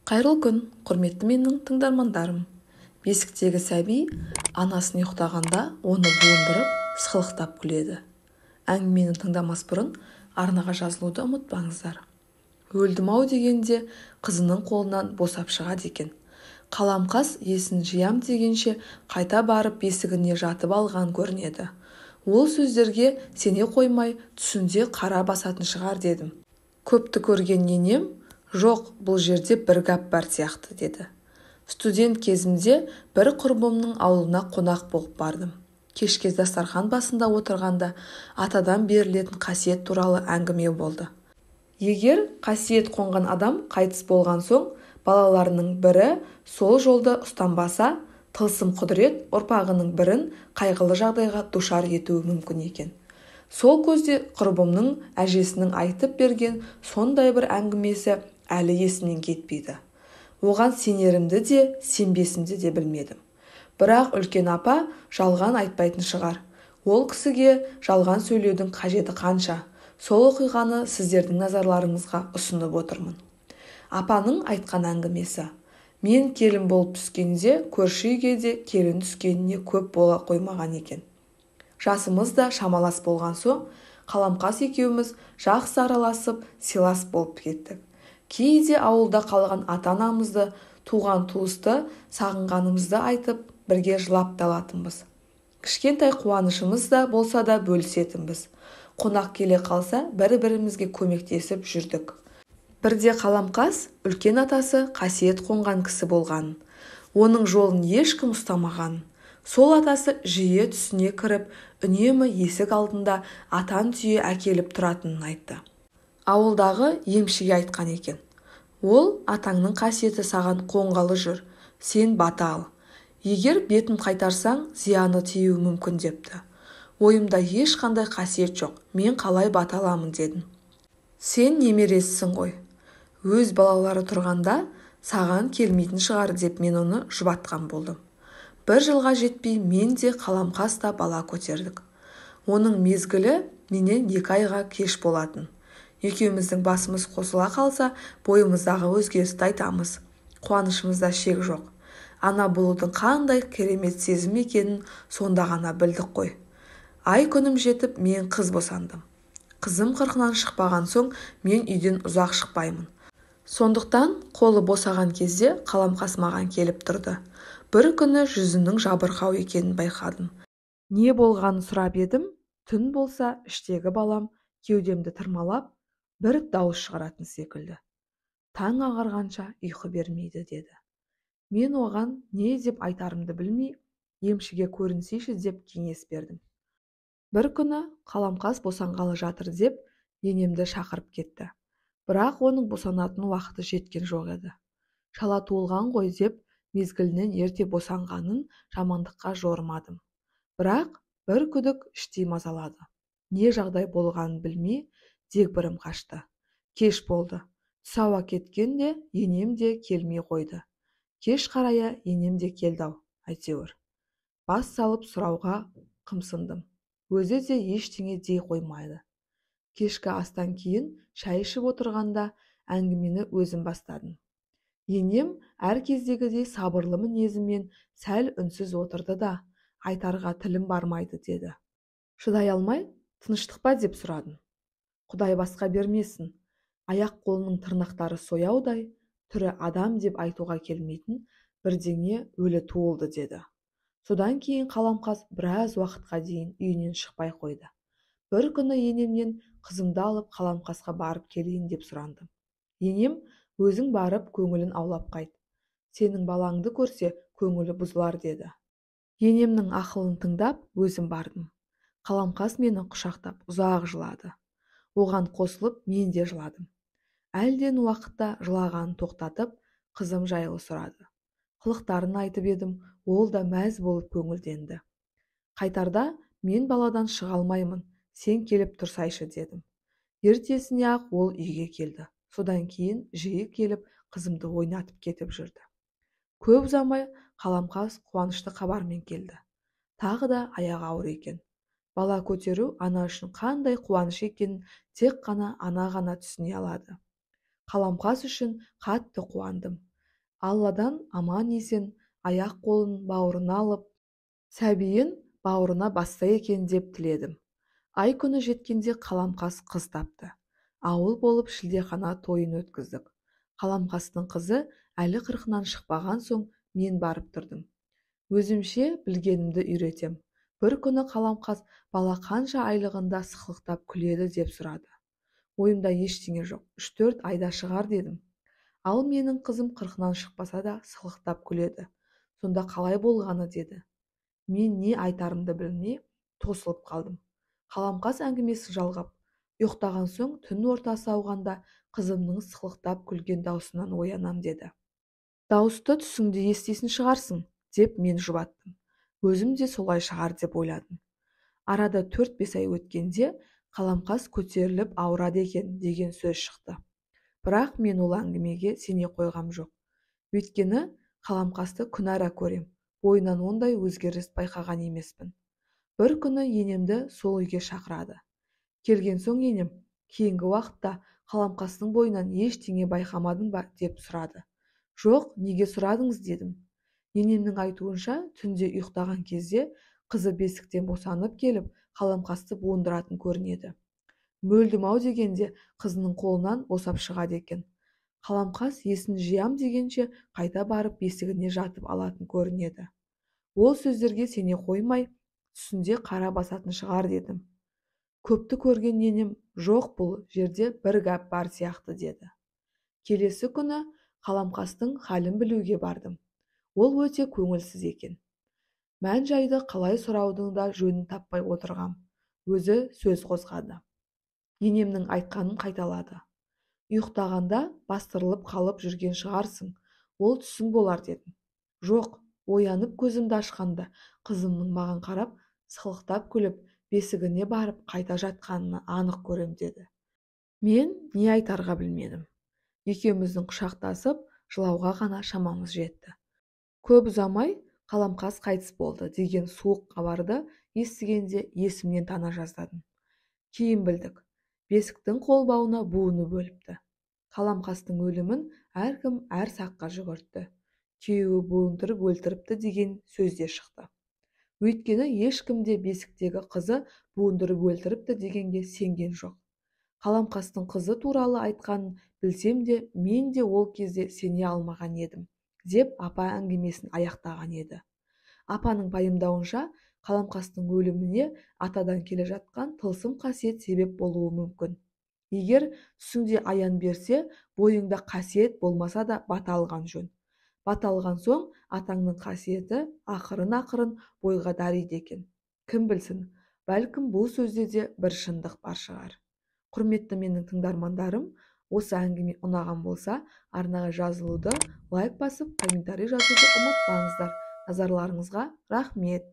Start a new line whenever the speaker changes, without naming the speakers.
Қайырлы күн, құрметті менің тыңдармандарым. Бесіктегі сәби анасын ұйықтағанда оны буындырып, сықылықтап күледі. Әңгімені тыңдамас бұрын арнаға жазылуды ұмытпаңыздар. Өлдім-ау дегенде қызының қолынан босап шығады екен. Қаламқас есін жиям дегенше қайта барып бесігіне жатып алған көрінеді. Ол сөздерге сене қоймай, түсінде қара басатын шығар дедім. Көпті көрген енем, жоқ, бұл жерде бір гәп бар сияқты деді. Студент кезімде бір құрбымның ауылына қонақ болып бардым. Кешке дастархан басында отырғанда атадан берілетін қасиет туралы әңгіме болды. Егер қасиет қонған адам қайтыс болған соң, балаларының бірі сол жолды ұстанбаса, тылсым құдірет ұрпағының бірін қайғылы жағдайға душар етуі мүмкін екен. Сол кезде құрбымның әжесінің айтып берген сондай бір әңгімесі әлі есімнен кетпейді. Оған сенерімді де, сенбесімді де білмедім. Бірақ үлкен апа жалған айтпайтын шығар. Ол кісіге жалған сөйлеудің қажеті қанша. Сол оқиғаны сіздердің назарларыңызға ұсынып отырмын. Апаның айтқан әңгімесі. Мен келін болып түскенде көрші үйге де келін түскеніне көп бола қоймаған екен. Жасымыз да шамалас болған соң, Қаламқас екеуміз жақсы араласып, сыйлас болып кеттік. Кейде ауылда қалған ата-анамызды, туған-туысты сағынғанымызды айтып, бірге жылап та алатынбыз. Кішкентай қуанышымыз да болса да бөлісетінбіз. Қонақ келе қалса, бір-бірімізге көмектесіп жүрдік. Бірде Қаламқас үлкен атасы қасиет қонған кісі болғанын, оның жолын ешкім ұстамағанын, сол атасы жиі түсіне кіріп, үнемі есік алдында атан түйе әкеліп тұратынын айтты. Ауылдағы емшіге айтқан екен. Ол атаңның қасиеті саған қонғалы жүр, сен бата ал. Егер бетін қайтарсаң, зияны тиюі мүмкін депті. Ойымда ешқандай қасиет жоқ, мен қалай бата аламын дедім. Сен немересісің ғой. Өз балалары тұрғанда саған келмейтін шығар деп мен оны жұбатқан болдым. Бір жылға жетпей мен де Қаламқас та бала көтердік. Оның мезгілі менен 2 айға кеш болатын. Екеуміздің басымыз қосыла қалса, бойымыздағы өзгерісті айтамыз. Қуанышымызда шек жоқ. Ана болудың қандай керемет сезім екенін сонда ғана білдік қой. Ай күнім жетіп, мен қыз босандым. Қызым 40-нан шықпаған соң мен үйден ұзақ шықпаймын. Сондықтан қолы босаған кезде Қаламқас маған келіп тұрды. Бір күні жүзінің жабырқау екенін байқадым. Не болғанын сұрап едім, түн болса іштегі балам кеудемді тырмалап, бір дауыс шығаратын секілді. Таң ағарғанша ұйқы бермейді деді. Мен оған не деп айтарымды білмей, емшіге көрінсейші деп кеңес бердім. Бір күні Қаламқас босанғалы жатыр деп енемді шақырып кетті. Бірақ оның босанатын уақыты жеткен жоқ еді. Шала туылған ғой деп мезгілінен ерте босанғанын жамандыққа жорымадым. Бірақ бір күдік іштей мазалады. Не жағдай болғанын білмей, дегбірім қашты. Кеш болды. Түс ауа кеткенде енем де келмей қойды. Кеш қарая енем де келді-ау, әйтеуір. Бас салып сұрауға қымсындым. Өзі де ештеңе дей қоймайды. Кешкі астан кейін шай ішіп отырғанда әңгімені өзім бастадым. Енем әр кездегідей сабырлы мінезімен сәл үнсіз отырды да, айтарға тілім бармайды деді. Шыдай алмай, тыныштық па деп сұрадым. Құдай басқа бермесін, аяқ қолының тырнақтары сояудай, түрі адам деп айтуға келмейтін бірдеңе өлі туылды деді. Содан кейін Қаламқас біраз уақытқа дейін үйінен шықпай қойды. Бір күні енемнен қызымды алып Қаламқасқа барып келейін деп сұрандым. Енем, өзің барып көңілін аулап қайт. Сенің балаңды көрсе көңілі бұзылар деді. Енемнің ақылын тыңдап өзім бардым. Қаламқас мені құшақтап ұзақ жылады. Оған қосылып мен де жыладым. Әлден уақытта жылағанын тоқтатып, қызым жайлы сұрады. Қылықтарын айтып едім, ол да мәз болып көңілденді. Қайтарда мен баладан шыға алмаймын, сен келіп тұрсайшы дедім. Ертесіне-ақ ол үйге келді. Содан кейін жиі келіп қызымды ойнатып кетіп жүрді. Көп ұзамай Қаламқас қуанышты хабармен келді. Тағы да аяғы ауыр екен. Бала көтеру ана үшін қандай қуаныш екенін тек қана ана ғана түсіне алады. Қаламқас үшін қатты қуандым. Алладан аман-есен аяқ-қолын бауырына алып, сәбиін бауырына басса екен деп тіледім. Ай күні жеткенде Қаламқас қыз тапты. Ауыл болып шілдехана тойын өткіздік. Қаламқастың қызы әлі 40-нан шықпаған соң мен барып тұрдым. Өзімше білгенімді үйретем. Бір күні Қаламқас бала қанша айлығында сықылықтап күледі деп сұрады. Ойымда ештеңе жоқ, 3-4 айда шығар дедім. Ал менің қызым 40-нан шықпаса да сықылықтап күледі. Сонда қалай болғаны деді. Мен не айтарымды білмей тосылып қалдым. Қаламқас әңгімесін жалғап, ұйықтаған соң түн ортасы ауғанда қызымның сықылықтап күлген даусынан оянам деді. Дауысты түсіңде естисін шығарсың, деп мен жұбаттым. Өзім де солай шығар деп ойладым. Арада 4-5 ай өткенде Қаламқас көтеріліп ауырады екен деген сөз шықты. Бірақ мен ол әңгімеге сене қойғам жоқ. Өйткені Қаламқасты күнара көрем, бойынан ондай өзгеріс байқаған емеспін. Бір күні енемді сол үйге шақырады. Келген соң енем, кейінгі уақытта Қаламқастың бойынан ештеңе байқамадың ба деп сұрады. Жоқ, неге сұрадыңыз дедім. Енемнің айтуынша, түнде ұйықтаған кезде қызы бесіктен босанып келіп, Қаламқасты буындыратын көрінеді. Мөлдім-ау дегенде қызының қолынан босап шығады екен. Қаламқас есін жиям дегенше қайта барып бесігіне жатып алатын көрінеді. Ол сөздерге сене қоймай, түсінде қара басатын шығар дедім. Көпті көрген енем, жоқ, бұл жерде бір гәп бар сияқты деді. Келесі күні Қаламқастың халін білуге бардым. Ол өте көңілсіз екен. Мән-жайды қалай сұраудың да жөнін таппай отырғам. Өзі сөз қозғады. Енемнің айтқанын қайталады. Ұйықтағанда бастырылып қалып жүрген шығарсың, ол түсің болар дедім. Жоқ, оянып көзімді ашқанда қызымның маған қарап, сықылықтап күліп, бесігіне барып қайта жатқанын анық көрем деді. Мен не айтарға білмедім. Екеуміздің құшақтасып, жылауға ғана шамамыз жетті. Көп ұзамай Қаламқас қайтыс болды деген суық хабарды естігенде есімнен тана жаздадым. Кейін білдік, бесіктің қолбауына буынып өліпті. Қаламқастың өлімін әркім әр саққа жүгіртті. Күйеуі буындырып өлтіріпті деген сөз де шықты. Өйткені ешкім де бесіктегі қызы буындырып өлтіріпті дегенге сенген жоқ. Қаламқастың қызы туралы айтқанын білсем де, мен де ол кезде сене алмаған едім, деп апа әңгімесін аяқтаған еді. Апаның пайымдауынша, Қаламқастың өліміне атадан келе жатқан тылсым қасиет себеп болуы мүмкін. Егер түсіңде аян берсе, бойыңда қасиет болмаса да бата алған жөн. Бата алған соң атаңның қасиеті ақырын-ақырын бойға дариды екен. Кім білсін, бәлкім бұл сөзде де бір шындық бар шығар. Құрметті менің тыңдармандарым, осы әңгіме ұнаған болса, арнаға жазылуды, лайк басып, комментарий жазуды ұмытпаңыздар. Назарларыңызға рахмет.